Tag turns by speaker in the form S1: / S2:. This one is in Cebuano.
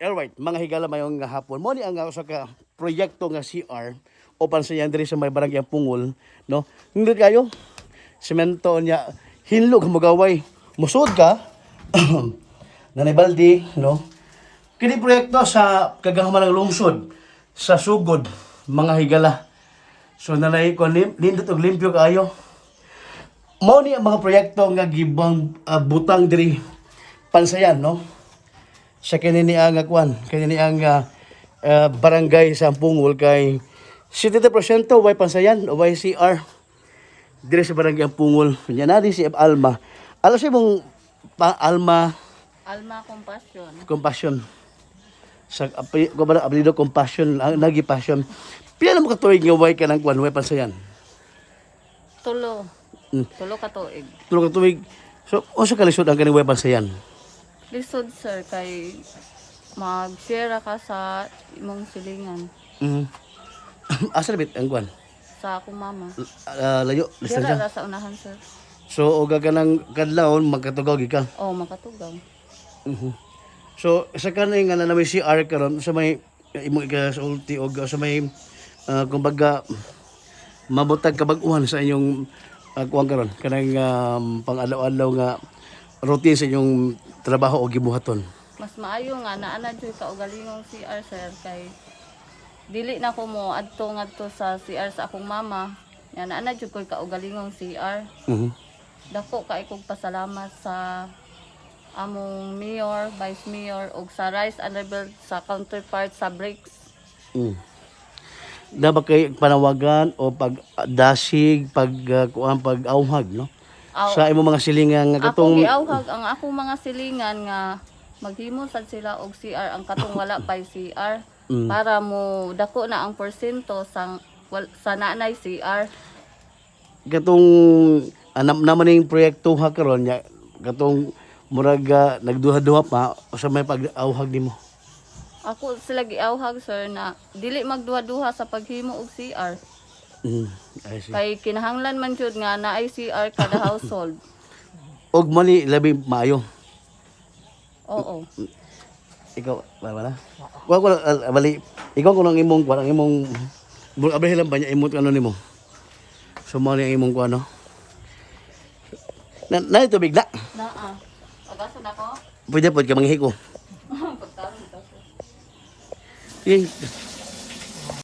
S1: Alright, mga higala, mayong nga hapon. Mo ni ang usa ka proyekto nga CR o pansayan diri sa may barangay Pungol, no? Hindi kayo semento niya, hinlog magaway. Musod ka. Nanay baldi, no? Kini proyekto sa kagahman ng lungsod sa Sugod, mga higala. So nanay ko nindot og limpyo kaayo. Mao ni ang mga proyekto nga gibang butang diri pansayan, no? Sa kini ni ang kuan, kini ni ang barangay sa Pungol kay 70% way pansayan o way CR dire sa barangay ang Pungol. Nya na si Alma. Alam sa imong pa, Alma?
S2: Alma Compassion.
S1: Compassion. Sa api ko ba apelyido Compassion, ang nagi passion. Pila na mo ka tuig nga way ka ng kuan, way pansayan?
S2: Tulo. Tulo ka tuig.
S1: Tulo ka tuig. So unsa ka lisod ang kaning way pansayan?
S2: Lisod, sir, kay mag-share ka sa imong silingan.
S1: Asa na bit ang kuan?
S2: Sa akong mama.
S1: Layo,
S2: Dira
S1: distansya.
S2: ra sa unahan, sir.
S1: So og ka ng kadlawon magkatugaw ka.
S2: Oh, makatugaw.
S1: So sa kanay nga na may CR karon sa may imong ikasulti og sa may kumbaga mabutag kabag-uhan sa inyong kuwan karon kanang pang-adlaw-adlaw nga routine sa inyong trabaho o gibuhaton?
S2: Mas maayo nga naa na jud kaugalingong CR, sir, kay dili na ko mo adto ngadto sa CR sa akong mama. Nga naa na jud ko'y kaugalingong CR. Dako kay kog pasalamat sa among mayor, vice mayor ug sa Rice and Rebel sa counterpart sa breaks.
S1: Dapat kay panawagan o pagdasig, pag kuan, pag-auhag, no?
S2: Aw.
S1: Sa imong mga silingan nga
S2: Ako
S1: katong
S2: giauhag ang akong mga silingan nga maghimo sad sila og CR ang katong wala pay CR para mo dako na ang porsyento sa sa naanay CR.
S1: Katong anam naman ning proyekto ha karon nya katong murag nagduha-duha pa sa may pag-auhag nimo?
S2: Ako sila giauhag, sir, na dili magduha-duha sa paghimo og CR.
S1: I see.
S2: Kay kinahanglan man jud nga naay CR kada household.
S1: Og mo ni labi maayo.
S2: Oo.
S1: Ikaw wala wala. Wa ko bali ikaw ko lang imong kuan, ang imong abrihin lang ba niya imong ano nimo. So mo ni ang imong kuan, no? Na na tubig na.
S2: Naa. Pagasa na ko.
S1: Pwede pod ka manghiko.
S2: Pagkaon ta, sir.
S1: Yung